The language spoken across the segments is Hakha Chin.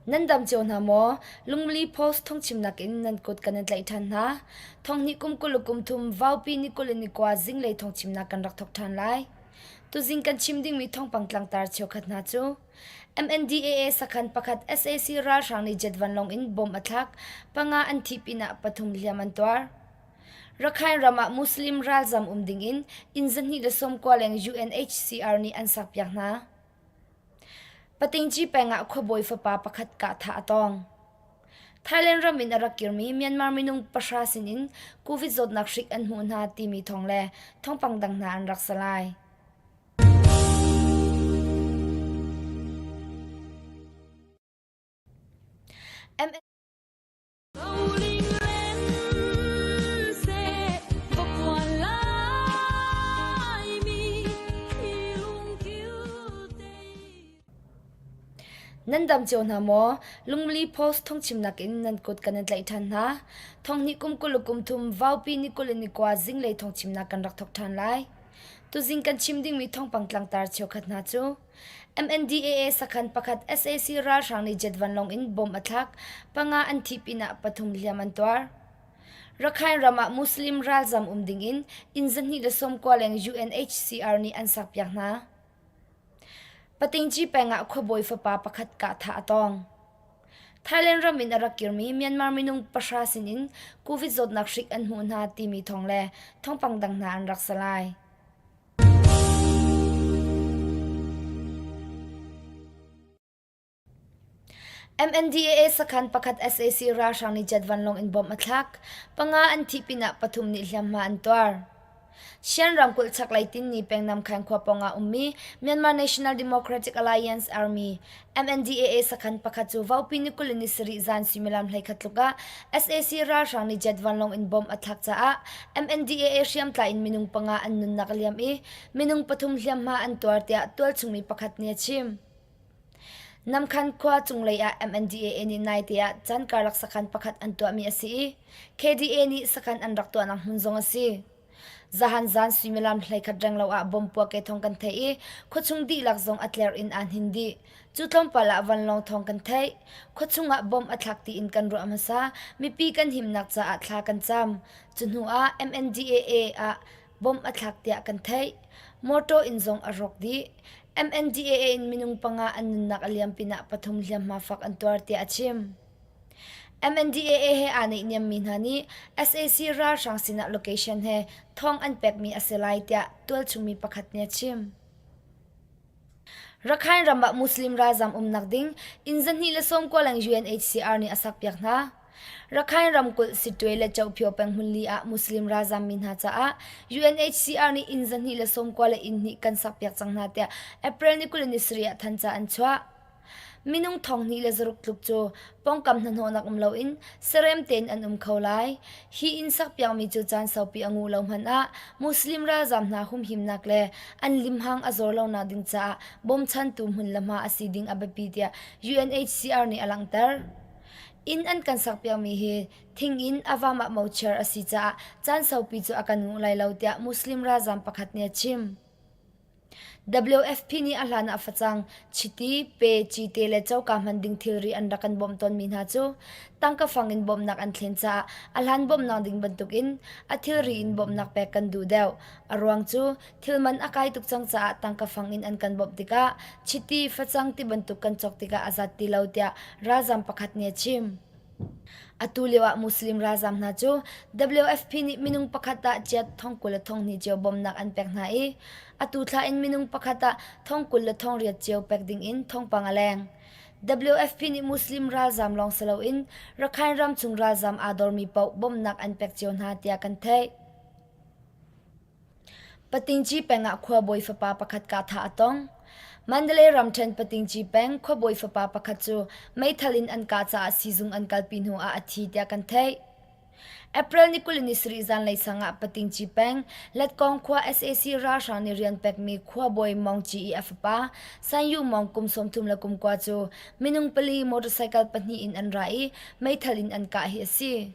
Nan dam cio hna maw? Lungmili Post thawngchimnak in nan kut kan in tlaih ṭhan hna. Thonghnih kum 20 le kum thum Vaupi ni 20 le ni kua zinglei thawngchimnak kan rak thawk ṭhan lai. Tuzing kan chim dingmi thawngpang tlangtar cheukhat hna cu MNDAA sakhan pakhat sac ralhrang nih jet vanlawng in bom a thlak, panga an thih pinah pathum hliam an tuar. Rakhine ram ah Muslim ralzam um dingin inn 290 leng UNHCR nih an sakpiak hna. Patingci peng ah khuabawi fapa pakhat kahthah a tong. Thailand ram in a rak kirmi Myanmar minung pahra sinin COVID zawtnak hrik an hmuh hna timi thawng le thawngpang dang hna an rak si lai. Nan dam cio hna maw? Lungmili Post thawngchimnak in nan kut kan in tlaih ṭhan hna. Thonghnih kum 20 le kum thum Vaupi ni 20 le ni kua zinglei thawngchimnak kan rak thawk ṭhan lai. Tuzing kan chim dingmi thawngpang tlangtar cheukhat hna cu MNDAA sakhan pakhat sac ralhrang nih jet vanlawng in bomb a thlak, panga an thih pinah pathum hliam an tuar. Rakhine ram ah Muslim ralzam um dingin inn 290 leng UNHCR nih an sakpiak hna. Patingci peng ah khuabawi fapa pakhat kahthah a tong. Thailand ram in a rak kirmi Myanmar minung pahra sinin COVID zawtnak hrik an hmuh hna timi thawng le thawngpang dang hna an rak si lai. MNDAA sakhan pakhat sac ralhrang nih jet vanlawng in bomb a thlak. Panga an thih pinah pathum nih hliamhma an tuar. Shan ramkulh chaklei Tinni peng Namkhaing khua pawngah ummi Myanmar National Democratic Alliance Army MNDAA sakhan pakhat cu Vaupi ni 20 ni sarih zan suimilam 11 tluk ah sac ralhrang nih jet vanlawng in bomb a thlak caah MNDAA hriamtlai in minung panga an nunnak a liam i minung pathum hliamhma an tuar tiah tualchungmi pakhat nih a chim. Namkhan khua cunglei ah MNDAA nih naite ah caan karlak sakhan pakhat an tuahmi a si i KDA nih sakhan an rak tuahnak hmun zong a si. Zahan zan suimilam 11 renglo ah bom puak ke thawng kan theih i khuachung dihlak zong a tler in aa hnin dih. Cu tlawmpal ah vanlawng thawng kan theih. Khuachung ah bom a thlak tiin kan ruah hmasa. Mipi kan himnak caah thla kan cam. Cu hnu ah MNDAA ah bom a thlak tiah kan theih. Motor inn zong a rawk dih. MNDAA in minung panga an nunnak a liam pinah pathum hliamhma fak an tuar tiah a chim. MNDAA he aa naihniammi hna nih sac ralhrang sinah location he thawng an pekmi a si lai tiah tualchungmi pakhat nih a chim. Rakhine ram ah Muslim ralzam umnak ding inn 290 leng UNHCR nih a sakpiak hna. Rakhine ramkulh Sittwe le Chohphyo peng hmunli ah Muslim ralzammi hna caah UNHCR nih inn 290 le inn hnih kan sakpiak cang hna tiah April ni 27 ah thanca an chuah. Minung thonghnih le zaruk tluk cu pawngkam hnahnawhnak um loin serem tein an um kho lai. Hi inn sakpiakmi cu caan saupi a nguh lo hmanh ah Muslim ralzaam hna humhimnak le an limhang a zor lonak ding caah bawmchantu hmun le hma a si ding a biapi tiah UNHCR nih a langhter. Inn an kan sakpiakmi hi thing in a vam ah mocher a si caah caan saupi cu a kan nguh lai lo tiah Muslim ralzaam pakhat nih a chim. WFP nih a hlan ah facang, chiti, pe, cite le coka hman ding thilri an rak kan bawmh tawnmi hna cu tangka fang in bawmhnak an thlen caah a hlan bawmhnak ding bantukin a thilri in bawmhnak pek kan duh deuh. A ruang cu thil man a kai tuk cang caah tangka fang in an kan bawmh tikah chiti, facang ti bantuk kan cawk tikah a zat ti lo tiah ralzam pakhat nih a chim. Atu lio ah Muslim ralzaam hna cu WFP nih minung pakhat ah chiat thong 20 le thong hnih cio bawmhnak an pek hna i atu thla in minung pakhat ah thong 20 le thong riat cio pek ding in thawngpang a leng. WFP nih Muslim ralzaam lawng si loin Rakhine ram chung ralzaam aa dormi paoh bawmhnak an pek cio hna tiah kan theih. Patingci peng ah khuabawi fapa pakhat kahthah a tong. Mandalay ramṭhen Patingci peng khuabawi fapa pakhat cu meithal in an kah caah siizung an kalpi hnu ah a thi tiah kan theih. April ni 20 ni sarih zanlei sang ah Patingci peng Letkawng khua sac ralhrang nih rian pekmi khuabawi Mawng Ci i a fapa San Yu Mawng kum 30 le kum kua cu minung pali motorcycle pahnih in an ra i meithal in an kah hi a si.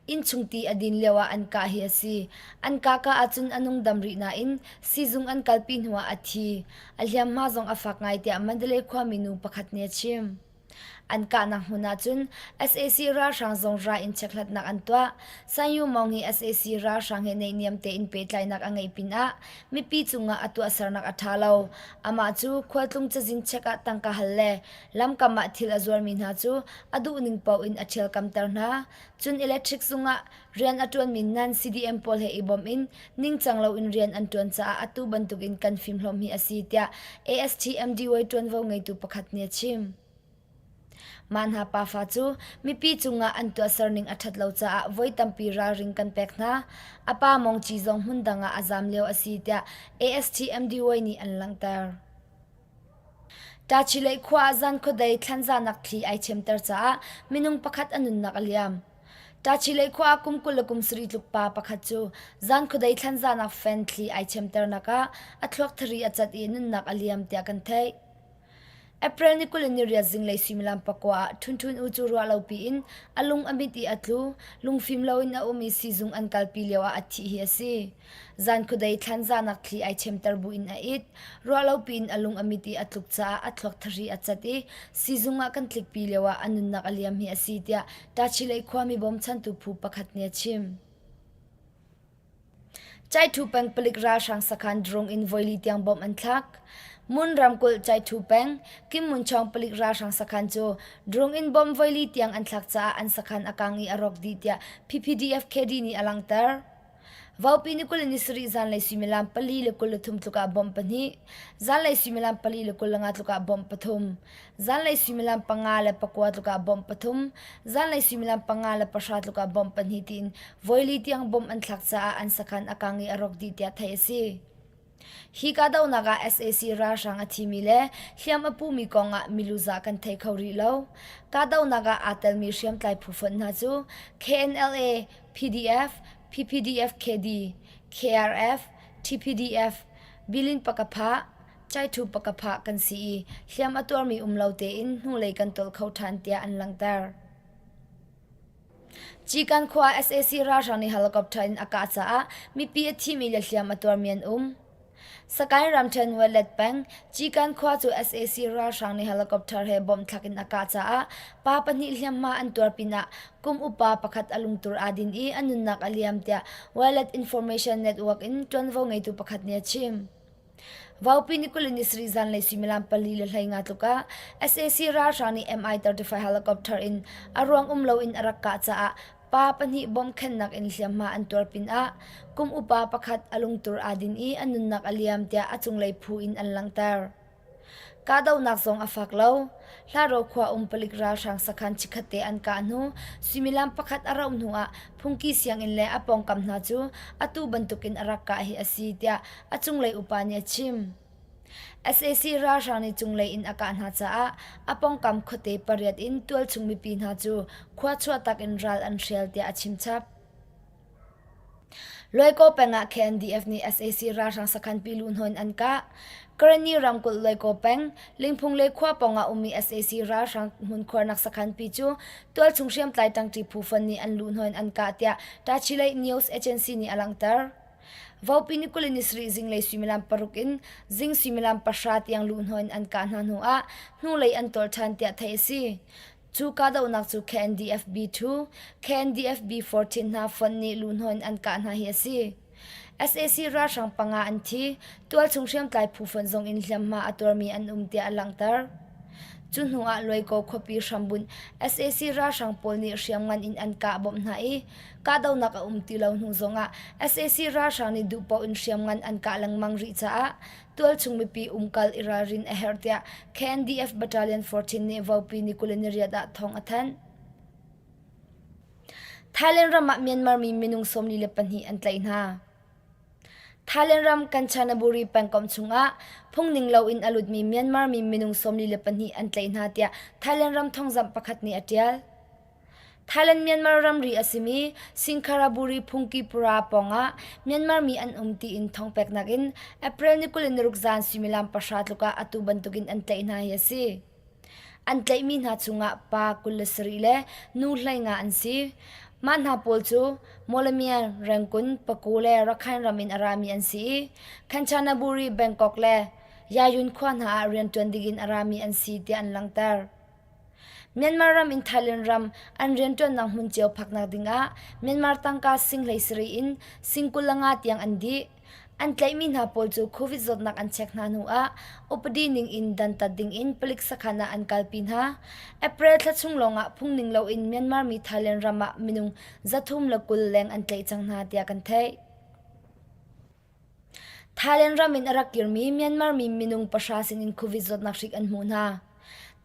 Innchung ti a din lioah an kah hi a si. An kah ka ahcun a nungdam rih nain siizung an kalpi hnuah a thi. A hliamhma zong a fak ngai tiah Mandalay khuami nu pakhat nih a chim. An kahnak hmun ahcun sac ralhrang zong ra in chekhlatnak an tuah. Sanyu Maung hi sac ralhrang he naihniam tein pehtlainak a ngeih pinah mipi cungah a tuahsernak a ṭha lo. Amah cu khualtlung cazin check ah tangka hal le lamkam ah thil a zuarmi hna cu a duhning paoh in a ṭhialkamter hna. Cun electric zung ah rian a ṭuanmi nan CDM pawl he i bawmh in ningcang loin rian an ṭuan caah atu bantukin kan fimhlawm hi a si tiah ASTMDY ṭuanvo ngeitu pakhat nih a chim. Mah hna pafa cu mipi cungah an tuahserning a ṭhat lo caah voi tampi ralring kan pek hna. A pa Mong Ci zong hmundang ah a zaam lio a si tiah ASTMDY nih an langhter. Tachileih khua ah zan khuadei thlanzanak thli ai chemter caah minung pakhat a nunnak a liam. Tachileih khua ah kum 20 le kum sarih tluk pa pakhat cu zan khuadei thlanzanak fan thli ai chemternak ah a thluak thari a cat i nunnak a liam tiah kan theih. April ni 28 zinglei suimilam pakua ah Htun Htun U cu ruah lo piin a lung a mit i a tlu, lungfim loin a um i siizung an kalpi lioah a thih hi a si. Zan khuadei thlanzanak thli ai chemter buin a it. Ruah lo piin a lung a mit i a tluk caah a thluak thari a cat i siizung ah kan tlikpi lioah a nunnak a liam hi a si tiah Tachileih khuami bawmchantu phu pakhat nih a chim. Caithu peng palik ralhrang sakhan drone in voili tiang bomb an thlak. Mun ramkulh Caithu peng Kimmunchawng palik ralhrang sakhan cu drone in bomb voili tiang an thlak caah an sakhan a kang i a rawk dih tiah PPDF KD nih a langhter. Vaupi ni 27 zanlei suimilam 4:23 tluk ah bomb pahnih, zanlei suimilam 4:25 tluk ah bomb pathum, zanlei suimilam 5:09 tluk ah bomb pathum, zanlei suimilam 5:10 tluk ah bomb pahnih tiin voili tiang bomb an thlak caah an sakhan a kang i a rawk dih tiah theih a si. Hi kahdohnak ah sac ralhrang a thimi le hliam a pumi kong ah milu zah kan thei kho rih lo. Kahdohnak ah aa telmi hriamtlai phu fonh hna cu KNLA, PDF, PPDF-KD, KRF, TPDF, Bilin Pakapha, Caithu Pakapha kan si i hliam a tuarmi um lo tein hnulei kan tolh kho ṭhan tiah an langhter. Cikan khua ah sac ralhrang nih helicopter in a kah caah mipi a thimi le hliam a tuarmi an um. Sakaing ramṭhen Welet peng Cikan khua cu sac ralhrang nih helicopter he bomb thlak in a kah caah pa pahnih hliamhma an tuar pinah kum upa pakhat a lungtur aa din i a nunnak a liam tiah Welet Information Network in ṭuanvo ngeitu pakhat nih a chim. Vaupi ni 20 ni sarih zanlei suimilam 4:15 tluk ah sac ralhrang nih Mi-35 helicopter in a ruang um loin a rak kah caah pa pahnih bomb khennak in hliamhma an tuar pinah kum upa pakhat a lungtur aa din i a nunnak a liam tiah a cunglei phu in an langhter. Kahdohnak zong a fak lo. Hlaro khua um palik ralhrang sakhan chikkhatte an kah hnu suimilam pakhat a rauh hnu ah phungki sianginn le a pawngkam hna cu atu bantukin a rak kah hi a si tiah a cunglei upa nih a chim. Sac ralhrang nih cunglei in a kah hna caah a pawngkam khuate pariat in tualchung mipi hna cu khua chuahtak in ral an hrial tiah a chimchap. Loikaw peng ah KNDF nih sac ralhrang sakhan pilu hnawn an kah. Karenni ramkulh Loikaw peng, Lingphung le khua pawng ah ummi sac ralhrang hmunkhuarnak sakhan pi cu tualchung hriamtlai ṭangṭi phu fon nih an luh hnawn an kah tiah Tachileih News Agency nih a langhter. Vopi ni 20 ni sarih zinglei suimilam paruk in zing suimilam pahra tiang luh hnawn an kah hna hnu ah hnulei an tawl ṭhan tiah theih a si. Cu kahdohnak cu KNDF B2, KNDF B14 hna fonh nih luhhnawh in an kah hna hi a si. Sac ralhrang panga an thi, tualchung hriamtlai phu fonh zong in hliamhma a tuarmi an um tiah a langhter. Cu hnu ah Luaikaw khuapi hrambunh sac ralhrang pawl nih hriamngan in an kah bawmh hna i kahdohnak a um ti lo hnu zongah sac ralhrang nih duhpaoh in hriamngan an kah lengmang rih caah tualchung mipi umkal i ralrin a herh tiah KNDF Battalion 14 nih Vopi ni 28 ah thawng a thanh. Thailand ram ah Myanmar mi minung 42 an tlaih hna. Thailand ram Kanchanaburi pengkomh chungah phungning loin a lutmi Myanmar mi minung 42 an tlaih hna tiah Thailand ram thawngzamh pakhat nih a ṭial. Thailand-Myanmar ramri a simi Singkaraburi Phungkipura pawngah Myanmar mi an um tiin thawngpeknak in April ni 26 zan suimilam pahra tluk ah atu bantukin an tlaih hna hi a si. An tlaihmi hna chungah pa 27 le nu 15 an si. Mah hna pawl cu Mawlamyine, Rangoon, Paku le Rakhine ram in a rami an si i Kanchanaburi, Bangkok le Yayun khua hna ah rianṭuan dingin a rami an si tiah an langhter. Myanmar ram in Thailand ram an rianṭuannak hmun cio phaknak dingah Myanmar tangka sing 17 in sing 25 tiang an dih. An tlaihmi hna pawl cu COVID zawtnak an check hna hnu ah upadi ning in dantat ding in palik sakhan ah an kalpi hna. April thla chung lawngah phungning loin Myanmar mi Thailand ram ah minung 320 leng an tlaih cang hna tiah kan theih. Thailand ram in a rak kirmi Myanmar mi minung pahra sinin COVID zawtnak hrik an hmuh hna.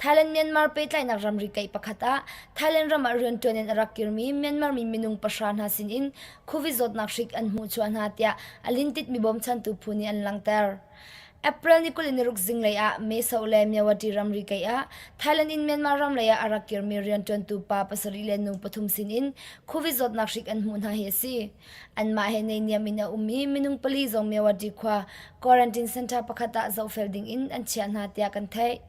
Thailand-Myanmar pehtlaihnak ramri kaih pakhat ah Thailand ram ah rianṭuan in a rak kirmi Myanmar mi minung pahra hna sinin COVID zawtnak hrik an hmuhchuah hna tiah a lintit mi bawmchantu phu nih an langhter. April ni 26 zinglei ah Meso le Myawaddy ramri kaih ah Thailand in Myanmar ram lei ah a rak kirmi rianṭuantu pa pasarih le nu pathum sinin COVID zawtnak hrik an hmuh hna hi a si. Anmah he neihniam in a ummi minung pali zong Myawaddy khua quarantine center pakhat ah zohfel ding in an chiah hna tiah kan theih.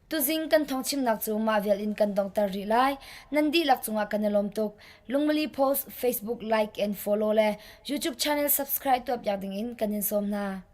Tuzing kan thawngchimnak cu mah vial in kan dongter rih lai. Nan dihlak cungah kan i lawm tuk. Lungmali Post Facebook like and follow le YouTube channel subscribe tuah piak ding in kan in sawm hna.